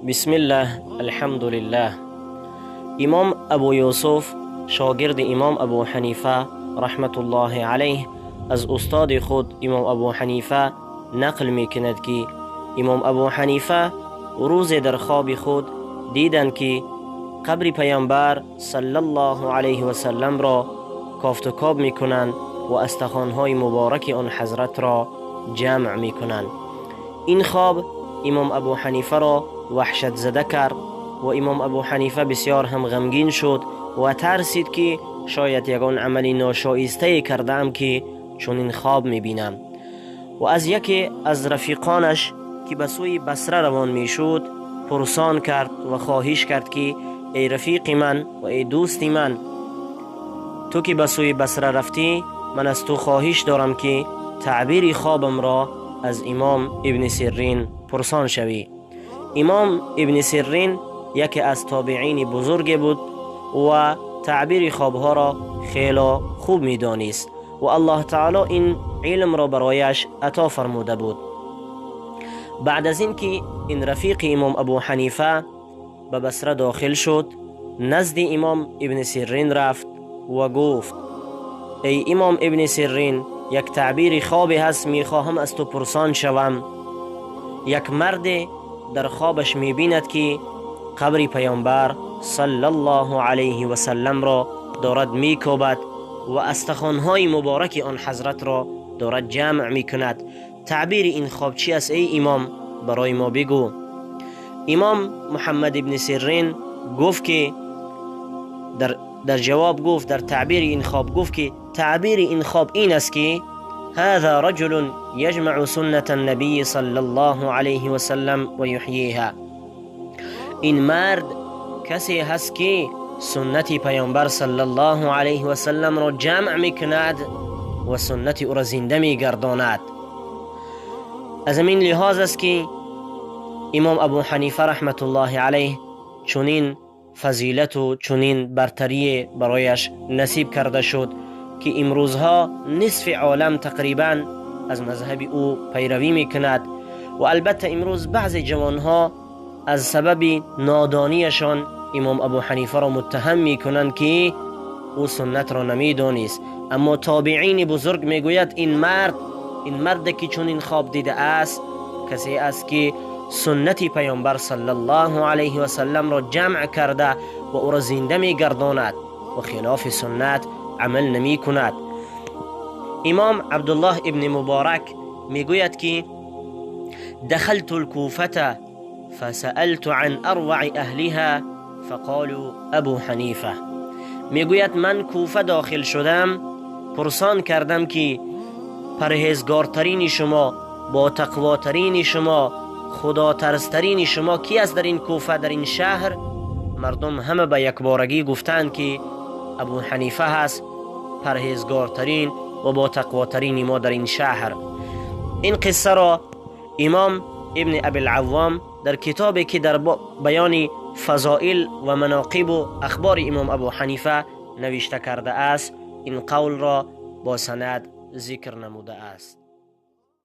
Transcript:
بسم الله، الحمد لله. امام ابو یوسف شاگرد امام ابو حنیفه رحمت الله علیه از استاد خود امام ابو حنیفه نقل میکند که امام ابو حنیفه روز در خواب خود دیدند که قبر پیامبر صلی الله علیه و سلم را کافت و کاب میکنند و استخوان‌های مبارک آن حضرت را جمع میکنند. این خواب امام ابو حنیفه را وحشت زده کرد و امام ابو حنیفه بسیار هم غمگین شد و ترسید که شاید یگان عملی ناشایسته کردم که چنین خواب میبینم. و از یکی از رفیقانش که به سوی بصره روان میشد پرسان کرد و خواهش کرد که ای رفیق من و ای دوست من، تو که به سوی بصره رفتی، من از تو خواهش دارم که تعبیر خوابم را از امام ابن سیرین پرسان شوی. امام ابن سیرین یکی از تابعین بزرگ بود و تعبیر خوابها را خیلی خوب میدانست و الله تعالی این علم را برایش عطا فرموده بود. بعد از اینکه این رفیق امام ابو حنیفه به بصره داخل شد، نزد امام ابن سیرین رفت و گفت ای امام ابن سیرین، یک تعبیر خوابی هست، میخواهم از تو پرسان شوم. یک مرد در خوابش میبیند که قبر پیامبر صلی الله علیه و سلم را دارد میکوبد و استخوانهای مبارک آن حضرت را دارد جمع میکند. تعبیر این خواب چی است ای امام؟ برای ما بگو. امام محمد ابن سیرین گفت که در جواب گفت، در تعبیر این خواب گفت که تعبیر این خواب این است که هذا رجل يجمع سنة النبي صلى الله عليه وسلم ويحييها. این مرد کسی هست که سنت پیامبر صلی الله علیه و سلم را جمع میکند و سنت او را زنده میگرداند. از این لحاظ است که امام ابو حنیفه رحمت الله علیه چنین فضیلت و چنین برتری برایش نصیب کرده شد که امروزها نصف عالم تقریبا از مذهب او پیروی میکند. و البته امروز بعض جوانها از سبب نادانیشان امام ابو حنیفه را متهم میکنند که او سنت را نمیدانست، اما تابعین بزرگ میگوید این مرد که چنین خواب دیده است کسی است که سنت پیامبر صلی الله علیه و سلم را جمع کرده و او را زنده میگرداند و خلاف سنت عمل نمی کند. امام عبدالله ابن مبارک میگوید که دخلت الكوفة فسألت عن اروع اهلها فقالوا ابو حنیفه. میگوید من کوفه داخل شدم، پرسان کردم که پرهیزگارترین شما، با تقواترین شما، خدا ترسترین شما کی است در این کوفه، در این شهر؟ مردم همه به یکبارگی گفتند که ابو حنیفه هست، پرهیزگارترین و با تقواترین ما در این شهر. این قصه را امام ابن ابی العوام در کتابی که در بیان فضائل و مناقب و اخبار امام ابو حنیفه نوشته کرده است، این قول را با سند ذکر نموده است.